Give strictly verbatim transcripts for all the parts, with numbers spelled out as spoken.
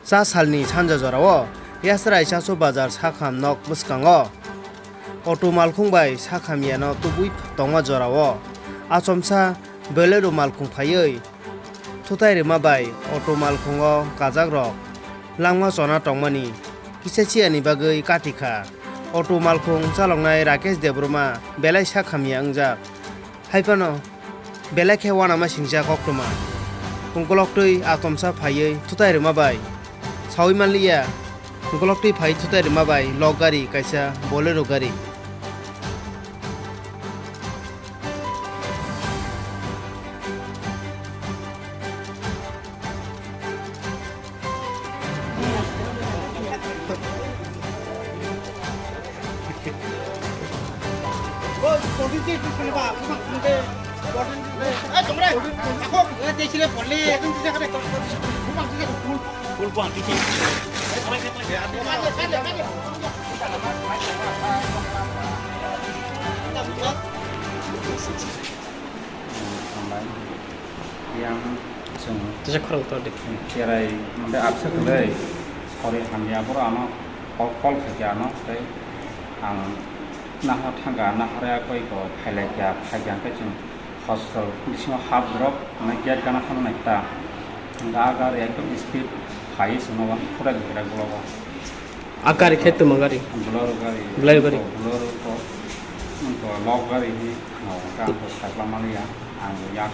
Cha salni sanja jorao Yasrai Chaso Bazar sakham nok bwskango auto malkhung bai sakham yano tubui tongma jorao achomsa Bolero malkhung phaiwi thutai rwma bai auto malkhungo kajakrok langma chona tongmani kisa chiyani bagwi kati kha. Auto malkhung chaloknai Rakesh Debbarma belai sakham ya wngjak. Hai phano belai khe uanama singcha koktwma. Ungkoloktwi atomsa phaiwi thutai rwma bai saui manliya. Ungkoloktwi phai thutai rwma bai lok gari kaisa Bolero gari. Hambai. Yang chwng Tisa khorang tor de. Cherai mande abse kwrwi sori hamya boro ano call, call khaikha ano tei ang nahor thangkha, nahor ya koi ko phailaikha, phaikha hwnkhe chwng hospital bisingo hap drop, mane gate gana phano naikha. Hwnkhe a gari ekdom speed phai chwngno uansukhe rwgwlak o. A gari khe tongma gari? Bolero gari. Bolero gari. Bolero ko, ko lok gari hi, no, ka ko sakla maliya, ang yak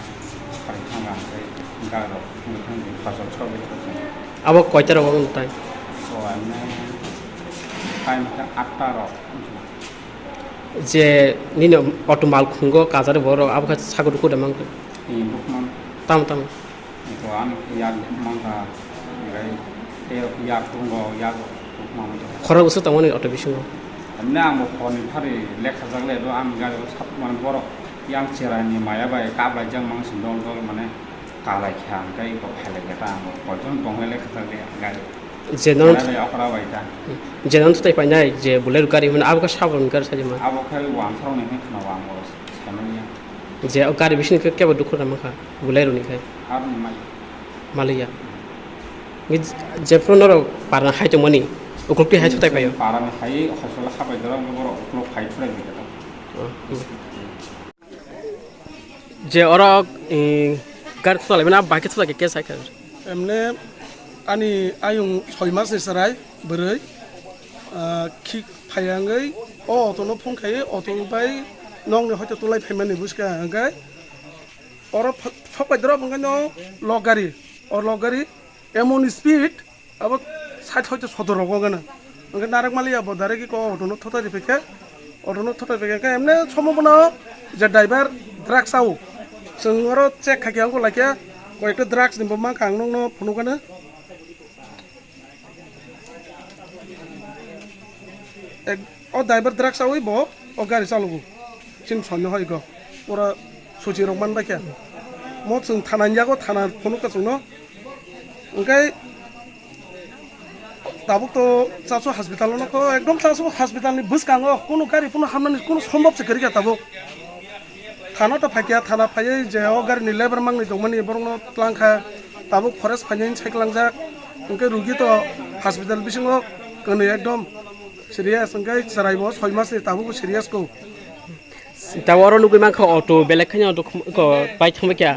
kari thang ang kai, garo, thang thang di, pasal chok di. Abo koita rok ang tai? So, ane, time ka atta rok. Je, nini auto malkhungo kajari borok, abo khe sakhudu khuda mangkhe? Ee, bukman. Tam, tam. Ko ang yak mangkha, ngai tei yak tongo, yak mangkha. Khorang bwswk tongmani auto bisingo? Ani ang bo phone ni phari lekha jak le do, ang gari o sap mani borok yang cherai ni maya bai kap lai jak mang si dol dol mane kalai kha, ang kai ko phalai kha ta ang bo koichon tong le lekha jak le gari. Je non Mane okra bai ta. Je non tai painai je Bolero gari mane abo ka sabon gar sajima. Abo khai wansarok ni khna wang bo sai manya. Je o gari bising khe kebo dukhu rama kha, Bolero ni khai. Aroni mai. Maliya. Ni jephru norok parna hai tongmani, uklukti hai sutai paio. Parani hai hosola khabai dorong borok ukluk hai sutai bai kha. Oh, hmm. Je oro, eh, gari thulai mani, abo bai khe thulai khe kesa khe. Emne ani ayung soi mas ni chwrai bwrwi, ah, khik phai wngwi o auto no phone khai, auto bai nokni hoito tulai phaimani bwskang hwnkhe oro pha-, phak bai drop hwnkhe no lok gari, o lok gari emon speed abo sait hoito sotor rogo gana. Hwnkhe narwk maliya bo direct ko auto no thotai riphaikhe, auto no thotai riphaikhe hwnkhe emne somo bono je driver drugs sao. Chwng oro check khaikhe wngkha laikhe koyekta drugs ni bo mankha ang nokno phunukgana. Ek, o driver drugs awi bo o gari chalogo. Chini sonni hoi go. Pura suchi rok man bai khe. Mo chwng thana ni yago thana phunuk ka chwngno. Hwnkhe tabuk to Chaso hospital no ko ekdom Chaso hospital ni bwskango kunu gari kunu hamnani kunu sombab se kwrwi kha tabuk. Thana to phaikha, thana phaiwi je o gari ni lebar mangni tongmani borokno twlang kha, tabuk forest phainani sai kwlangjak. Hwnkhe rugi to hospital bisingo kwnwi ekdom serious, hwnkhe chwraibo soi masni tabukbo serious ko. Tabuk oro nugwi mankha auto belek khaino auto khum-, ko bai thangbai kha.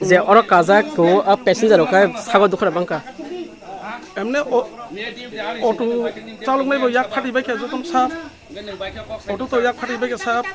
Je oro kajak ko a passenger rok khe sago dukha rok bangkha. Emne o-, auto chaloknai bo yak phati bai kha jotono sa. Auto to yak phati bai kha sap.